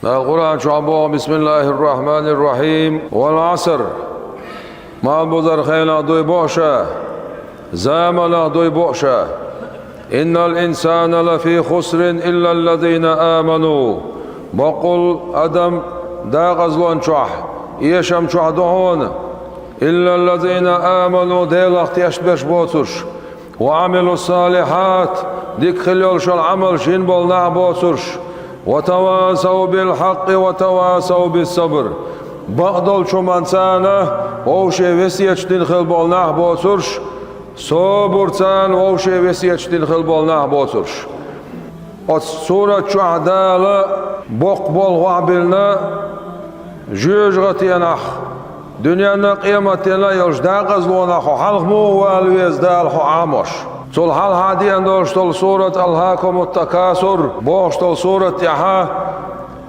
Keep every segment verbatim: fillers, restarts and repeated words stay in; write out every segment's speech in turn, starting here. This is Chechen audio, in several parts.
Дала Къуръан чохь боху: «Бисмиллахир-рахманир-рахим. Вал Ӏаср». Малбузара хенах дуй боху ша, заманах дуй боху ша. «Иннал инсана лафи хусрин иллаллазина аману». Баккъал адам дакъазлон чохь, эшам чохь ду хьуна. «Иллаллазина аману», Делах тешнаберш боцурш. «Ва Ӏамилу салихьат», дика хила йолуш йолу Ӏамалш йина болу нах боцурш. «Ва тавасав бил хьакъкъи ва тавасав бис сабр». Бакъдолчу хӀуманца вовше весеташ дина хила болу нах боцурш. Собарца вовше весеташ дина хила болу нах боцурш. Оцу сурат чохь Дала боккха болх охьабиллина жоьжахатенах, дуьненна а, къематдийнна а йолчу дакъазлонах хьо хьалха муха вала веза Дала хьо Ӏамош. Цул хьалха деана долуш долу сурат «Алхакумут такасур» бохуш долу сурат тӀехь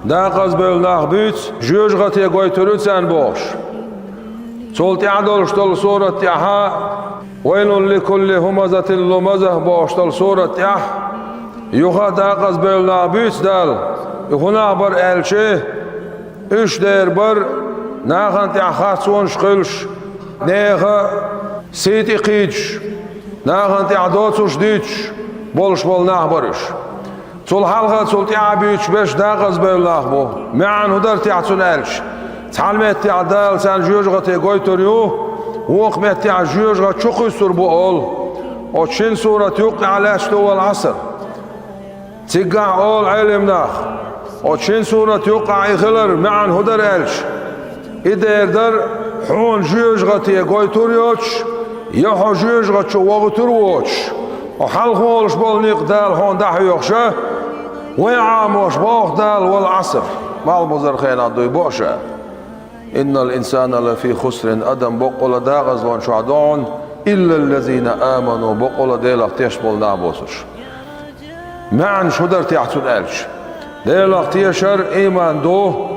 дакъазбевлла нах буьйцу, жоьжахате гойтур ю царна бохуш. Цул тӀаьхьа долуш долу сурат тӀехь «Вайлун ликулли хумазатил лумаза» бохуш долу сурат тӀехь юха а дакъазбевлла нах буьйцу Дала, и хӀун нах бара аьлча, уьш дера бара нахана тӀехь харцонаш хуьлуш, нехан сий тӀекхийдаш, нахана тӀехь доцурш дуьйцуш болуш болу нах бара уьш. Цул хьалха а, цул тӀаьхьа а буьйцуш берш дакъазбевлла нах бу. МаьӀна хӀун дара техь цуьнан аьлча? Цхьана меттехь Дала царна жоьжахате гойтур ю, вукху меттехь жоьжахати чу кхуьссур бу олу. Оцу шина сурат юккъехь лаьтташ ду «Вал Ӏаср». Цигахь олу Ӏелам нах, оцу шина сурат юккъехь и хилар маьӀна хӀун дара аьлча? И дер дара, хьуна жоьжахате гойтур йоцуш, я хьо жоьжахати чу вогӀуьйтур воцуш. Хьо хьалха волуш болу некъ Дала хьуна дӀахьоьхуш а, вай Ӏамош боху Дала «Вал Ӏаср». Малхбузара хенахь дуй боху ша. «Иннал инсана лафи хусрин», адам баккъала дакъазлон чохь ду хьуна, «иллаллазина аману», баккъала Делах тешна болу нах боцурш. МаьӀнаш хӀун дара техь цуьнан аьлча? Делах тешар ийман ду.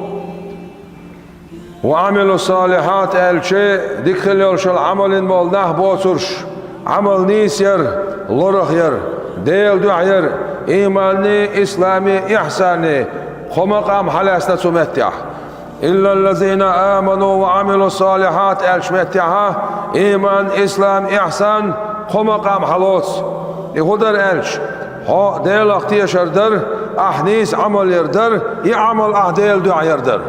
«Ва Ӏамилу салихьат» аьлча, дика хила йолуш йолу Ӏамал йина болу нах боцурш. Ӏамал нийса яр, лорах яр, Делан дуьхьа яр, ийманний, исламий, ихьсанний, кхо макъам хьалаьцна цу меттехь. «Иллаллазина аману ва Ӏамилу салихьат» аьллачу меттехь ийман, ислам, ихьсан кхо макъам хьалоцу. И хӀун дара аьлча, хьо Делах тешар дара, ахь нийса Ӏамал яр дара, и Ӏамал ахь Делан дуьхьа яр дара.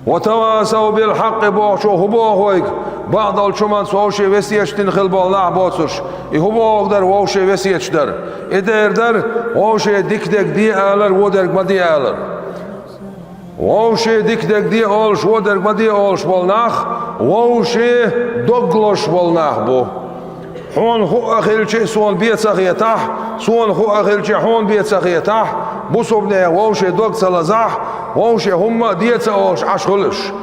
«Ва тавасав бил хьакъкъи» бохучо хӀун боху вайга? Бакъдолчу хӀуманца вовше весеташ дина хила болу нах боцурш. И хӀун бохург дара вовше весеташ дар? И дер дара, вовше дика дерг де алар, вон дерг ма де алар. Вовше дика дерг де олуш, вон дерг ма де олуш болу нах, вовше дог лозуш болу нах бу. Хьуна хӀуъа хилча а суна бен ца хетахь, суна хӀуъа хилча а хьуна бен ца хетахь, бусалбанех вовше дог ца лазахь, вовше хӀумма а де ца олуш Ӏаш хуьлу уьш.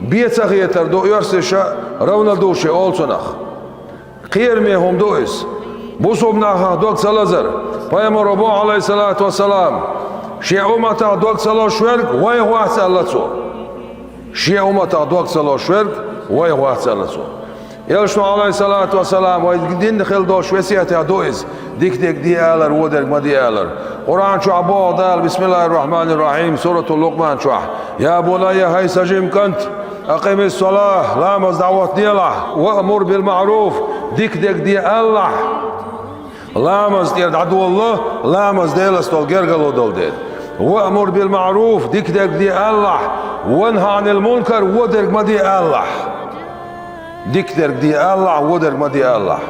Бен ца хетар ду оьрсаша, равнодушие олу цунах. Кхераме хӀума ду иза. Бусалба нахах дог ца лазар. Пайхамаро боху, Ӏалайхиссалату вассалам, шен умматах дог ца лозуш верг вайх вац аьлла цо. Шен умматах дог ца лозуш верг вайх вац аьлла цо. Элчано, Ӏалайхиссалату вассалам, вайга дина хила долуш весетех ду иза, дика дерг де алар, вон дерг ма де алар. Къуръан чохь боху Дала, бисмиллахир-рахманир-рахим, суратул Лукъман чохь: «Я бунайя, хӀай сан жима кӀант, акъимис-салах, ламаз дӀахӀоттаделахь, ваъмур бил маъруф, дика дерг де алалахь». Ламаз тӀера дӀадолало, ламаз Делаца долу гергарло долу дела. «Ваъмур бил маъруф», дика дерг де алалахь, «ва нахӀа Ӏанил мункар», вон дерг ма де алалахь. Дика дерг де алалахь, вон дерг ма де алалахь.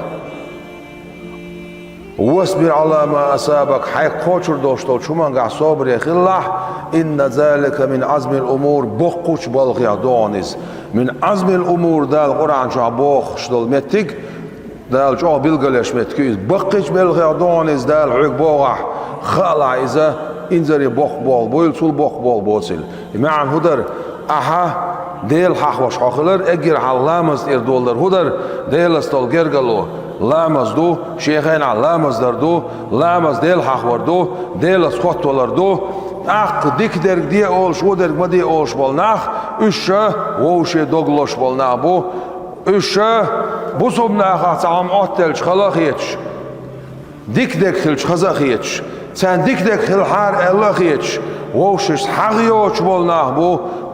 «Васбир Ӏала ма асабак», хьайга кхочур долуш долчу хӀумангахь собаре хилалахь, «инна залика мин Ӏазмил умур», боккхачу балхех ду хьуна иза. «Мин Ӏазмил умур» Дала Къуръан чохь бохуш долу меттиг, Дала чӀогӀа билгалъеш меттиг ю иза. Баккхачу балхех ду хьуна иза Дала хьоьга бохахь, хаалахь иза инзаре боккха болх буйла, цул боккха болх боцийла. И маьӀна хӀун дара? Ахьа Дела хьахош хьо хилар, эггара хьалха ламаз тӀера доладар хӀун дара? Делаца долу гергарло. Ламаз ду, шен хенахь ламаз дар ду, ламаз Дела хьахор ду, Делаца хоттавалар ду. ТӀаккха дика дерг де олуш, вон дерг ма де олуш болу нах, уьш ша вовше дог лозуш болу нах бу. Уьш ша бусалба нахах цхьа хӀума Ӏоттаделча хала а хеташ, дика дерг хилча хаза а хеташ, царна дика дерг хилахьара аьлла а хеташ, Вовшашца хьагӀ йоцуш болу нах бу,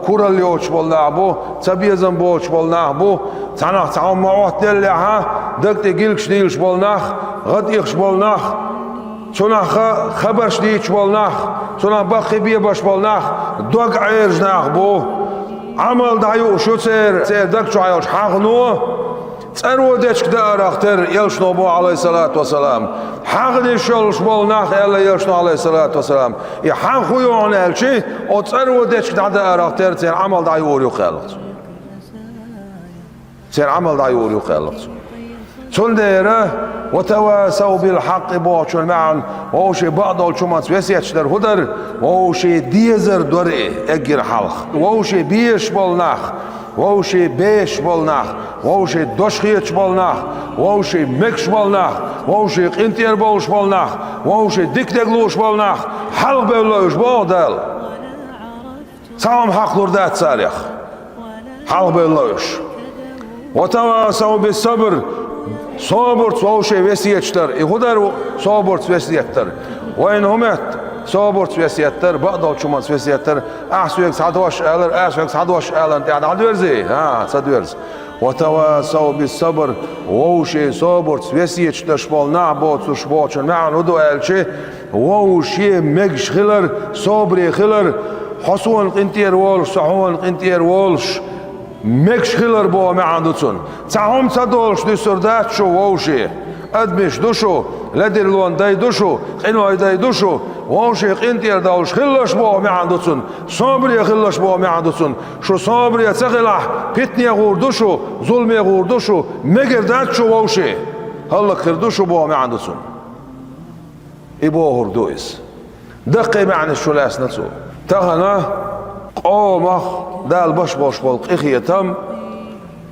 куралла йоцуш болу нах бу, цабезам боцуш болу нах бу, цхьаннах цхьа хӀума ма Ӏоттаделлехьа, даг тӀе гилгаш дийлаш болу нах, гӀад ихаш болу нах, цунах ха-, хабарш дийцаш болу нах, цунах баккхий бебаш болу нах, дог Ӏераш нах бу. Ӏамал дӀаюуш ю церан, церан даг чохь йолчу хьагӀо. ЦӀаро дечиг даарах терра, элчано боху, Ӏалайхиссалату вассалам. ХьагӀ деш йолуш болу нах, аьлла элчано, Ӏалайхиссалату вассалам. И хьагӀ хӀун ю хьуна аьлча, оцу цӀаро дечиг дӀадаарах терра, церан Ӏамал дӀаюур ю кхаьллац. Церан Ӏамал дӀаюур ю кхаьллац. Цундела, ва тавасав бил хьакъи бохучун маьӀна, вовшийн бакъдолчу хӀуманца весеташ дар хӀун дара, вовшийн дезар дора и, эггара хьалха. Вовшийн безаш болу нах, вовшийн бешаш болу нах, вовшийн дош хеташ болу нах, вовшийн мегаш болу нах, вовшийн къинтӀера бовлуш болу нах, вовшийн дика дерг лууш болу нах, хьалхабевлла уьш боху Дала. Цхьа хӀума хьакхалур дац царех. Хьалхабевлла уьш. Ва тавасав бис сабр, собарца вовшийн весеташ дар. И хӀун дара собарца весет дар? Вайна хӀун моьтту собарца весет дар, бакъдолчу хӀуманца весет дар? Ахь соьга цхьа дош алара, ахь соьга цхьа дош аларна тӀехь дӀадоьрзий? ХӀан, ца доьрзу. Ва тавасав бис сабр, вовшийн собарца весеташ деш болу нах боцуш бохучун маьӀна хӀун ду аьлча, вовшийн мегаш хилар, собаре хилар, хьо суна къинтӀера волуш, со хьуна къинтӀера волуш, мегаш хилар боху маьӀна ду цунна. Цхьа хӀума ца долуш дуьсур дац шу вовшийн. Адамаш ду шу, ледарлонан дай ду шу, къинойн дай ду шу, вовшийн къинтӀера довлуш хилалаш боху маьӀна ду цунна, собаре хилалаш боху маьӀна ду цунна. Шу собаре ца хилахь, питане гӀур ду шу, зуламе гӀур ду шу, мегар дац шу вовшийн. ХӀаллакьхир ду шу боху маьӀна ду цунна. И бохург ду иза. Даккхий маьӀнаш чу лаьцна цо. Тахана къомах Дала беш болуш болу къинхетам,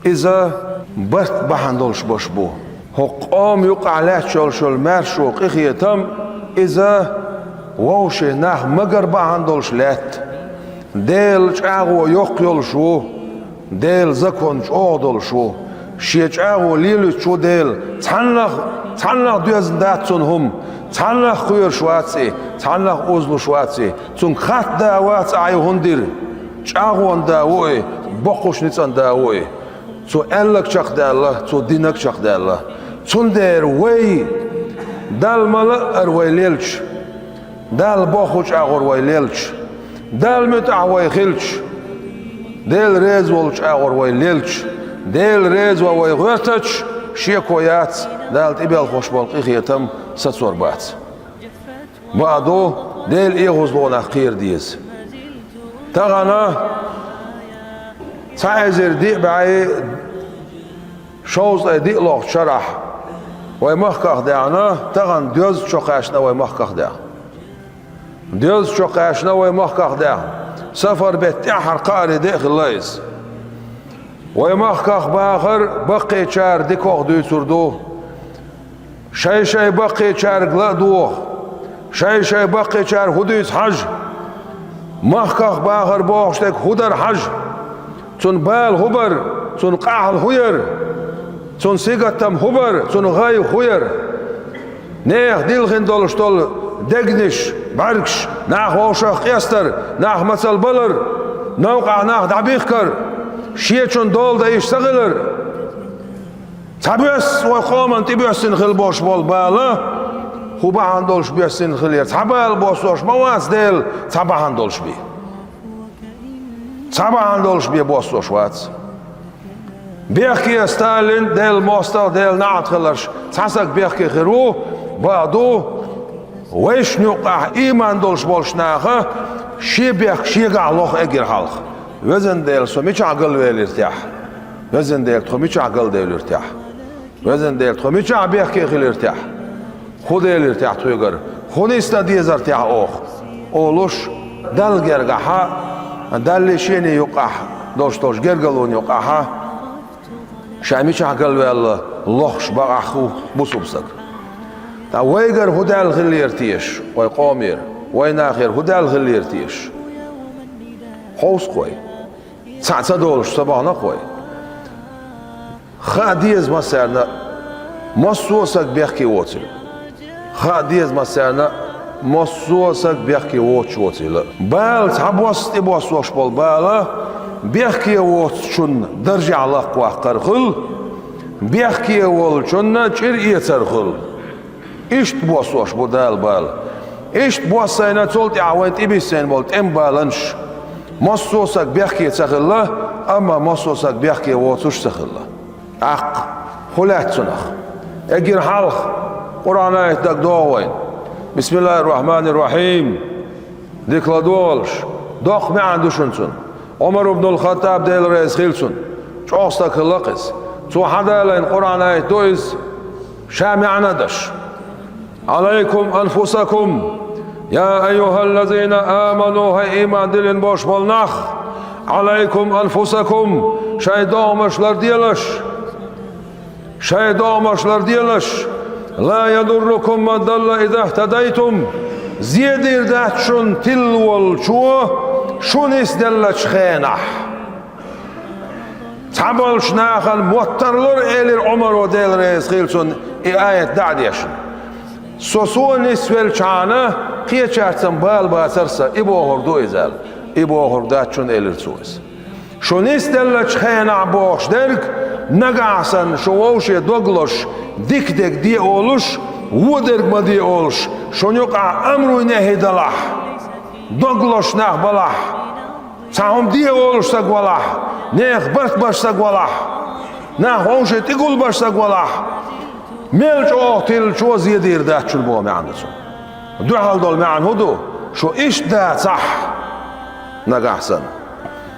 иза барт бахьана долуш беш бу. ХӀокху къоман юкъахь лаьтташ йолуш йолу маьршо, къинхетам, иза вовшийн нах магар бахьана долуш лаьтта. Делан чӀагӀо йоккха йолуш ву. Делан закон чӀогӀа долуш ву. Шен чӀагӀо лелуьйтуш ву Дела. Цхьаннах, цхьаннах доьзна дац цунна хӀума. Цхьаннах кхоьруш вац и, цхьаннах узлуш вац и. Цуьнга хатта да вац ахьа и хӀун дира. ЧӀагӀонан да ву и, боккхачу ницкъан да ву и. Цо аьлларг чекхдаьлла, цо динарг чекхдаьлла. Цундела вай, Далла ма-лаъара вай лелча, Далла бохучу агӀор вай лелча, Далла муьтӀахь вай хилча, Дела реза волчу агӀор вай лелча, Дела реза ван вай гӀоьртача, шеко яц, Далла тӀебелхош болу къинхетам сацор бац. Бакъду, Делан оьгӀазлонах кхера деза. Тахана цхьа эзар диъ бӀе шовзткъе диъ лохучу шарахь вай махках даьхна, тахана доьзна чу кхаьчна вай махках даьхна. Доьзна чу кхаьчна вай махках даьхна. Сафар беттан тӀаьххьара кхаарин де а хилла иза. Вай махках бахар баккхийчара дикох дуьйцур ду. Шай-шай баккхийчаьрга ла а догӀа. Шай-шай баккхийчара хӀун дуьйцу хьажа. Махках бахар бохуш дерг хӀун дара хьажа. Цуьнан бала хӀун бара, цуьнан къахьал хӀун яра, цуьнан сингаттам хӀун бара, цуьнан гӀайгӀа хӀун яра. Нехан дилхина долуш долу дегнаш, бӀаьргаш, нах вовшах къестар, нах мацалла балар, новкъахь нах дӀабихкар, шечун дола дайша ца хилар. Цхьаберш вай къоман тӀебоьссина хила болуш болу бала, хӀун бахьана долуш боьссина хилира? Цхьа бала боссош ма вац Дела, цхьа бахьана долуш бен. Цхьа бахьана долуш бен боссош вац. Бехке Сталин, Делан мостагӀа, Делан неӀалт хиларш, цхьа саг бехке хир ву, бакъду, вайшна юккъехь ийман долуш болчу наха шен бехк шегахь лоху эггара хьалха. Везан Дела, со мичахь галвелира техьа? Везан Дела, тхо мичахь галдевлира техьа? Везан Дела, тхо мичахь бехке хилира техьа? ХӀун делира техьа тхоьгара? ХӀун нисдан дезара техьа оха? Олуш, Далла гергахьа, Даллий Шений юккъахь долуш долчу гергарлонна юккъахьа, ша мичахь галваьлла лохуш бакъахь хӀу бусулба саг. Ткъа вайгара хӀун даьлла хиллера теша, вай къомера, вай нахера хӀун даьлла хиллера теша? Хьовса-кх вай. Цхьаъ ца долуш ца бахана-кх вай. Хаа деза массарна а, массо а саг бехке воцург. Хаа деза массарна а, Массо а саг бехке воцуш воцийла. Бала цхьабосса тӀебоссош болу бала бехке воцучун даржехь лакхаваккхар хуьлу, бехке волчунна чӀир эцар хуьлу. Иштта боссош бу Дала бала. Иштта боссийна цул тӀаьхьа вайн тӀебиссина болу тӀеман баланаш. Массо а саг бехке ца хилла, амма массо а саг бехке воцуш ца хилла. ТӀаккха хӀун лаьцна цунах? Эггара хьалха Къуръан аят дагадогӀу вайна. Бисмиллахир-рахманир-рахим. Дика ладогӀалаш. Доккха маьӀна ду шуна цунна. Ӏумар ибн ал-Хаттаб, Дела реза хила цунна, чӀогӀа стаг хилла-кх иза. Цо хьадалийна Къуръан аят ду иза, ша маьӀна а деш. عليكم أنفسكم يا أيها الذين آمنوا, хӀай ийман диллина болуш болу нах! عليكم أنفسكم, шайн догӀмаш ларделаш! Шайн догӀмаш ларделаш! لا يضركم من ضل إذا اهتديتم, зен дийр дац шуна тилла волчо шу нисделлачу хенахь. Цхьаболчу нахана мотт тарлура, элира Ӏумаро, Дела реза хила цунна, и аят дӀа а дешна. Со, со нисвелчхьана, кхечаьрца бала бацара сан, и бохург ду иза аьлла. И бохург дац шуна, элира цо иза. Шу нисделлачу хенахь бохуш дерг, нагахь санна шу вовше дог лозуш, дика дерг де олуш, вон дерг ма де олуш, шуна юкъахь амру нахӀи далахь, дог лозуш нах балахь, цхьа хӀума де олуш саг валахь, нехан барт беш саг валахь, нах вовше тӀегулбеш саг валахь, мел чӀогӀа тиллачо зен дийр дац шуна боху маьӀна ду цунна. Дуьхьал долу маьӀна хӀун ду? Шу иштта дацахь, нагахь санна,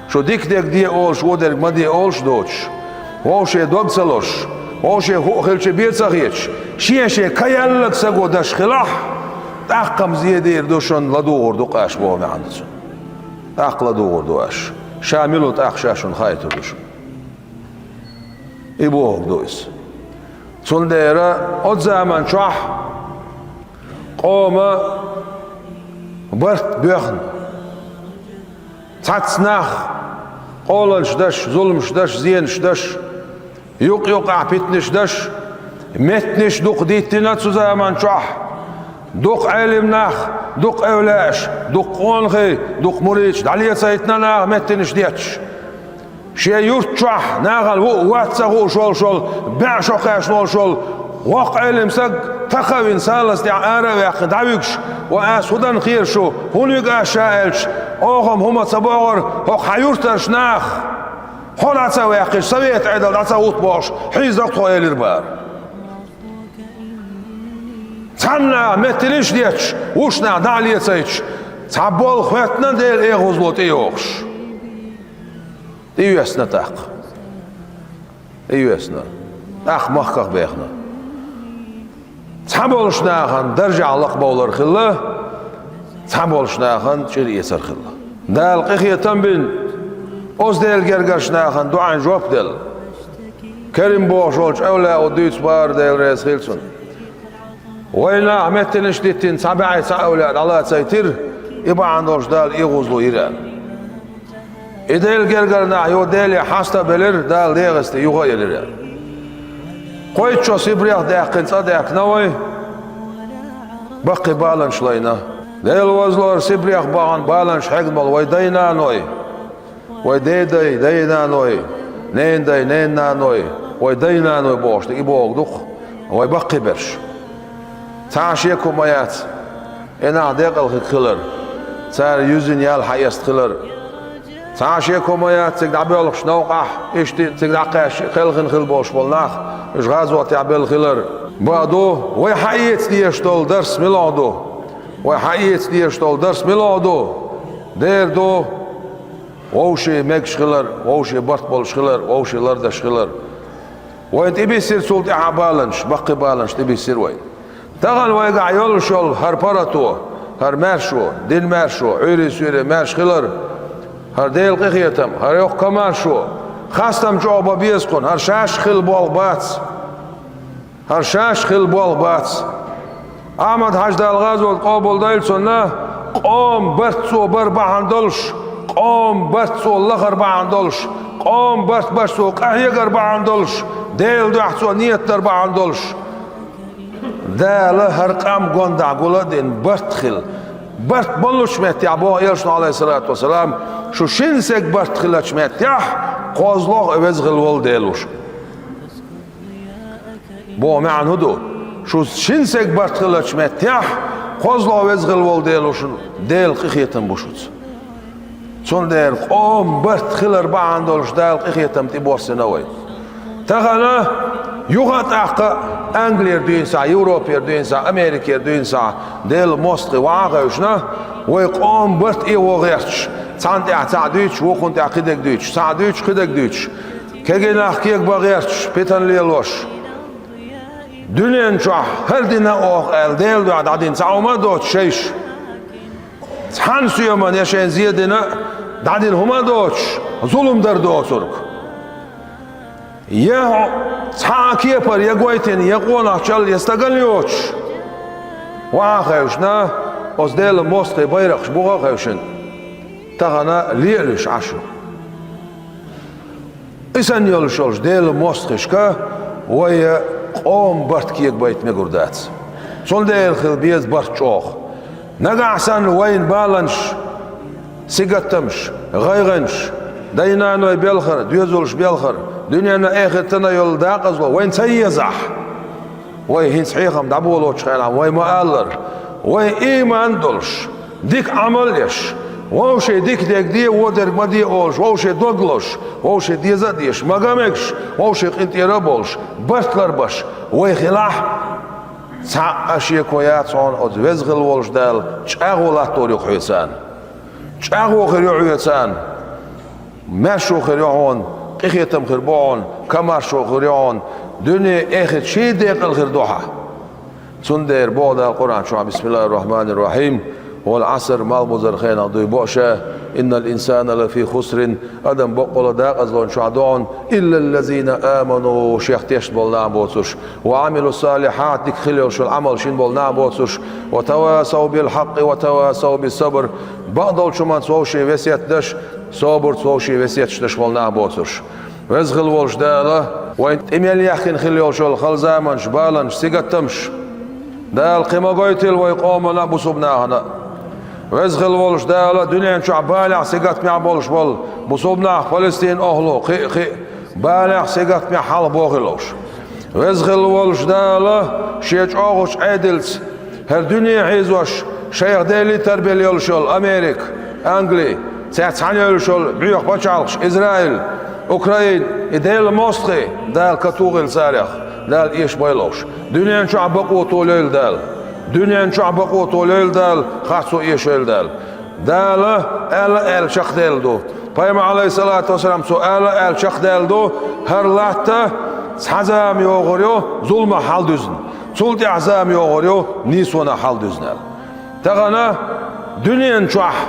шу дика дерг де олуш, вон дерг ма де олуш доцуш, вовше дог ца лозуш, вовше хӀуъа хилча бен ца хеташ, шен-шен кхаъ яьлларг саго деш хилахь, тӀаккха-м зен дийр ду шуна, ладугӀур ду-кх аша боху маьӀна ду цунна. ТӀаккха ладугӀур ду аша. Ша мила ву тӀаккха ша шуна хаийтур ду шуна. И бохург ду иза. Цундела оцу заман чохь къоман барт боьхна. Цхьацца нах къоланаш деш, зуламаш деш, зенаш деш, юкъ-юкъахь питанаш деш, меттанаш дукха диттина цу заман чохь. Дукха Ӏелим нах, дукха эвлаяаш, дукха къонахий, дукха муридаш дӀалецайтина наха меттанаш детташ. Шен юрт чохь нахана ву а вац ца хууш волуш волу, бӀе шо кхаьчна волуш волу воккха Ӏелим саг, тахана а вина, салаза тӀехь ара а ваьккхина, дӀавуьгуш: «Ва ас хӀун дан хета шу? ХӀунда вуьгу ас ша?» — аьлча: «Оха-м хӀума ца бохура, хӀокху хьан юьртарчу наха хьо дӀа ца ваьккхича, совет Ӏедал дӀа ца хӀутту бохуш, хьийзадо-кх тхо», — элира бара. Цхьанна меттанаш а детташ, вуьш нах дӀа а лецайташ, цхьа болх хӀоьттина Делан эгӀазло тӀейогӀуш. ТӀейоьссина тӀаккха. ТӀейоьссина. ТӀаккха махках бехна. Цхьаболчу нахана даржехь лакхабовлар хилла, цхьаболчу нахана чӀир эцар хилла. Дала къинхетам бина, оцу Делан гергарчу нахана доӀанна жоп делла. Керим бохуш волчу эвлаяо дуьйцу бара, Дела реза хила цунна. Вайн наха меттанаш диттина цхьа бӀе, цхьа эвлаяъ дӀалацийтира, и бахьана долуш Дала эгӀазло йира аьлла. И Делан гергара нах йо Деле хьаста а белира, Дала дегӀаца юха а елира. Кхойтта шо Сибрех даьккхина цӀа даьккхина вай, баккхий баланаш лайна. Дела возлора, Сибрех бахана баланаш хьегна болу вай дай-наной, вай дедай, дай-наной, ненан дай, ненан наной, вай дай-наной бохуш ду, и бохург ду-кх, вай баккхийберш. Цхьа а шеко ма яц, и нах декъала хилар, цара юьззина ял хьаэцна хилар. Цхьа а шеко ма яц, цига дӀабоьлхуш новкъахь, иштта цига дӀакхаьчча кхелхина хилла болуш болу нах, уьш гӀазотехь белла хилар. Бакъду, вай хьаэца дезаш долу дарс муьлха ду? Вай хьаэца дезаш долу дарс муьлха ду? Дера ду, вовшийн мегаш хилар, вовшийн барт болуш хилар, вовшийн лардеш хилар. Вайна тӀебиссира цул тӀаьхьа баланаш, баккхий баланаш тӀебиссира вайна. Тахана вайгахь йолуш йолу хӀара паргӀато, хӀара маьршо, динан маьршо, Ӏуьйре-суьйре маьрша хилар, хӀара Делан къинхетам, хӀара йоккха комаьршо, хастам чӀогӀа бан беза кхунна, хӀара шаьш хилла болх бац. ХӀара шаьш хилла болх бац. Ахьмад-Хьаьжа, Дала гӀазот къобалдойла цунна, къоман барт цо бар бахьана долуш, къоман барт цо лахар бахьана долуш, къоман барт беш цо къахьегар бахьана долуш, Делан дуьхьа цо нийят дар бахьана долуш, Дала хӀара къам гондахь гул а дина, барт хила. Барт боллучу меттехь боху Элчано, Ӏалайхиссалату вассалам, шу шина саг барт хиллачу меттехь, кхозлагӀа Веза хила волу Дела ву шуна. Боху маьӀна хӀун ду? Шу шина саг барт хиллачу меттехь, кхозлагӀа Веза хила волу Дела ву шуна, Делан къинхетам бу шуьца. Цундела къоман барт хилар бахьана долуш Дала къинхетам тӀебоссина вай. Тахана юха а тӀаккха Англера дуьйна схьа, Европера дуьйна схьа, Америкера дуьйна схьа, Делан мостагӀий вахьа а хевшина, вай къоман барт а вон гӀерташ, цхьанна тӀехь цхьаъ дуьйцуш, вукхунна тӀехь кхидерг дуьйцуш, цхьаъ дуьйцуш, кхидерг дуьйцуш, кегий нах кегабан гӀерташ, питана лелош. Дуьнен чохь хӀара дина оха аьлла, Делан дуьхьа дӀадина цхьа хӀума а доцуш шайша. Цхьана соьмана я шайн зен дина а, дӀадина хӀума а доцуш, зулам дар доцург. Я цхьа а кепара я гойтина, я къонахчалла, я стагана йоцуш. Вахьа а хевшина, оцу Делан мостагӀий байракхаш буха а хевшина, тахана лелуьйш Ӏаш ю. И санна йолуш йолчу Делан мостагӀашка вай къоман барт кегабайта мегар дац. Цундела хила беза барт чӀогӀа. Нагахь санна вайна баланаш, сигаттамаш, гӀайгӀанаш, дай-наной белхар, доьзалш белхар, дуьненна, эхартана йолу декъазло вайна ца езахь, вай хӀинца хьехам дӀаболочу хенахь вай ма-аллара, вай ийман а долуш, дика Ӏамал а еш, вовшийн дика дерг де, вон дерг ма де олуш, вовшийн дог лозуш, вовшийн деза а дезаш, мага а мегаш, вовшийн къинтӀера а болуш, барт ларбеш вай хилахь, цхьа а шеко яц хьуна оцу Веза хила волуш Дала чӀагӀо латтор ю хьоьца. ЧӀагӀо хир ю хьоьца. Маьршо хир ю хьуна, къинхетам хир бу хьуна, комаьршо хир ю хьуна, дуьне, эхарт шен декъала хир ду хьан. Цундела боху Дала Къуръан чохь: «Бисмиллахир-рахманир-рахим. Вал Ӏаср», малхбузаран хенах дуй бо ша: «Иннал инсана лафи хусрин», адам баккъалла декъазлонна чохь ду хьуна, «иллаллазина аману», шех тешна болу нах боцурш, «ва Ӏамилус-салихьат», дика хила йолуш йолу Ӏамал шина болу нах боцурш, «ва тавасав бил хьакъкъи ва тавасав бис-сабр», бакъдолчу хӀуманца вовшийн весет деш, собарца вовшийн весеташ деш болу нах боцурш. Веза хила волуш Дала вайна тӀе мел яьхкина хила йолуш йолу хала заманаш, баланаш, сигаттамаш Дала кхин ма гойтийла вай къомана а, бусулба нахана а. Веза хила волуш Дала дуьнен чохь балехь, сигатмехь болуш болу бусулба нах, Палестин охьало, кхин а, кхин а, балехь, сигатмехь хьалха бохийла уьш. Веза хила волуш Дала шен чӀогӀачу Ӏедалца хӀара дуьне хьийзош, шайх Деле тарбелла йолуш йолу Америка, Англи, цаьрца цхьаьна йолуш йолу боьха пачхьалкхаш, Израиль, Украин, и Делан мостагӀий, Дала катухийла царех, Дала эшабойла уьш. Дуьнен чохь бакъо толайойла Дала. Дуьнен чохь бакъо толайойла Дала, харцо эшайойла Дала. Дала аьлла а аьлла чекхдаьлла ду. Пайхамар, Ӏалайхиссалату вассалам, цо аьлла а аьлла чекхдаьлла ду: «ХӀара латта цхьа зама йогӀур ю зуламах хьаладуьзна, цул тӀаьхьа зама йогӀур ю нийсонах хьаладуьзна», – аьлла. Тахана дуьнен чохь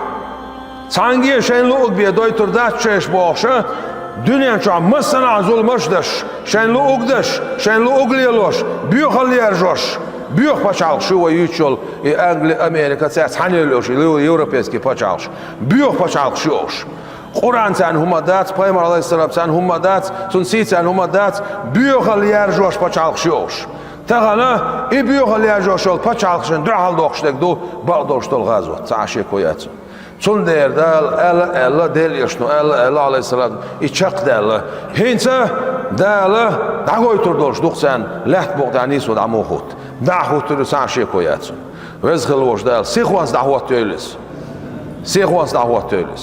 цхьаьнгге а шайна луъург бен дойтур дац шайша бохуш а, дуьнен чохь массанхьа зуламаш а деш, шайна луъург а деш, шайна луъург а лелош, боьхалла яржош, боьха пачхьалкхаш ю вай юьйцуш йолу и Англи, Америка, цаьрца цхьаьна йолуш йолу европейский пачхьалкхаш. Боьха пачхьалкхаш ю уьш. Къуръан царна хӀумма дац, пайхамар, Ӏалайхиссалам, царна хӀумма дац, цуьнан сий царна хӀумма дац, боьхалла яржош пачхьалкхаш ю уьш. Тахана и боьхалла яржош йолу пачхьалкхашна дуьхьал доккхуш дерг ду бакъдолуш долу гӀазот, цхьа а шеко яц. Цундела Дала аьлла а аьлла, Делан Элчано аьлла а аьлла, Ӏалайхиссалам, и чекхдаьлла. ХӀинца Дала дӀагойтур долуш ду-кх царна, лаьтта букъа тӀехь нийсо дӀа муха хӀутту. ДӀа а хӀуттур ю, цхьа а шеко яц. Веза хила волуш Дала сихонца дӀахӀоттайойла иза. Сихонца дӀахӀоттайойла иза.